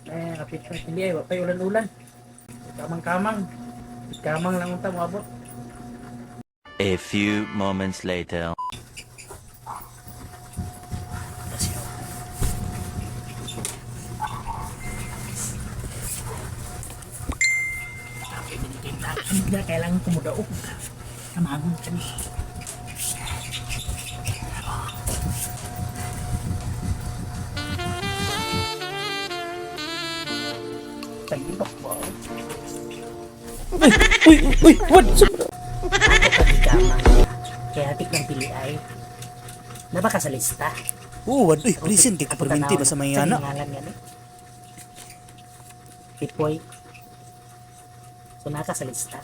Eh, kapit na hindi ay, wa pa'y ulan-ulan. Kamang-kamang. Kamang lang unta moabot. A few moments later. Hindi na kailangan kumudaog. Kamagon kami. Tagilok ba? Uy, uy, wad! Ako pagkamang. Kaya hatik ng pili ay. Naba ka sa lista? Oo, wad. Uy, present kay kaperminti ba sa mga ana? Sa ngalan nga ni? Pipoy. So naka sa lista.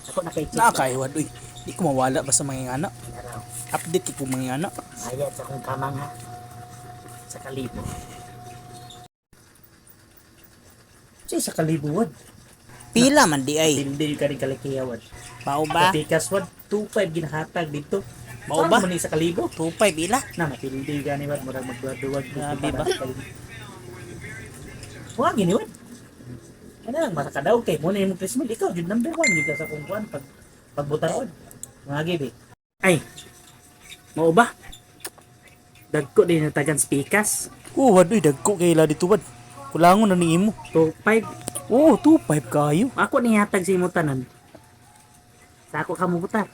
Ako naka-check. Naa kay wad, uy. Di ko mawala ba sa mga ana. Naraw. Update kay ko mga ana. Bayad sa akong kamang ha. Sa kalibo. Siya sa kalibo wad. Pila man di ay. Hindi ka rin kalikiya wad. Mao ba? Patikas wad. 2.5 ginahatag dito. Mao ba? Saan mo ni sa kalibo? 2.5 ila. Na mapildi gani wad. Murag magduwag-duwag. Grabe ba? Huwag gini wad. Ano lang masakadaw kay mo na yung Christmas. Ikaw jud number 1 jud ka sa kung kuan pag pagbutar wad. Mga gibi. Ay. Mao ba? Dagko din na tagan spikas. Oo, wad, uy, dagko kay ila dito wad. Kulangon na ni imo. 2.5. Oo, 2.5 kayo. Ako nihatag sa imo tanan. Sa ako ka mo butar.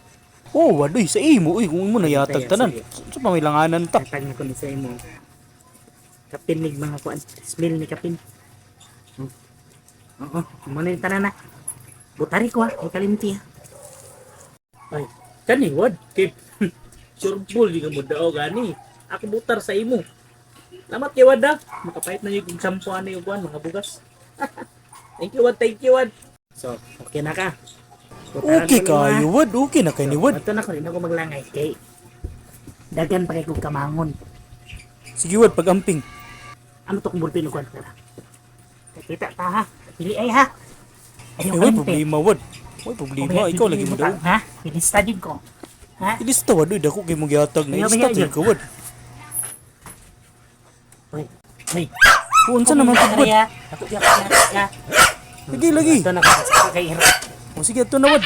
Oo, wad, uy, sa imo, uy, kung imo nayatag Sige, tanan. sige. Sa pamilanganan ta. Hatag na ko ni sa imo. Kapin mig mga kuan. Smell ni kapin. Oo, mo na yung tanan na. Butari ko ha, ay kalimti ha. Ay, kani wad kay surbol di ka mo dao gani. Ako butar sa imo. Salamat kay wad ha. Makapait na yung sampo ani yung kuan mga bugas. Thank you wad, thank you wad. So, okay na ka. Butaran Okay ko nimo, ha. kayo, wad. Okay na kay ni wad. Ato na ko rin ako maglangay kay dagan pa kay kong kamangon. Sige, wad, pag-amping. Ano to kung bulpin og kwan tara. Kita ta ha. Pili ay ha. Eh, Ayaw wad, kalimti. problema, wad. Wad, problema. Ikaw lagi mo daw. Ha? Ilista jud ko. Ha? Ilista, wad, uy, dako kay mo gihatag na. Ayaw, Ilista, ayaw, jud ka, wad. Uy. Uy. Kung unsa naman pud, wad. Kaya, ako ya ya. Lagi, lagi. Ito na ko kay O sige, ito na, wad.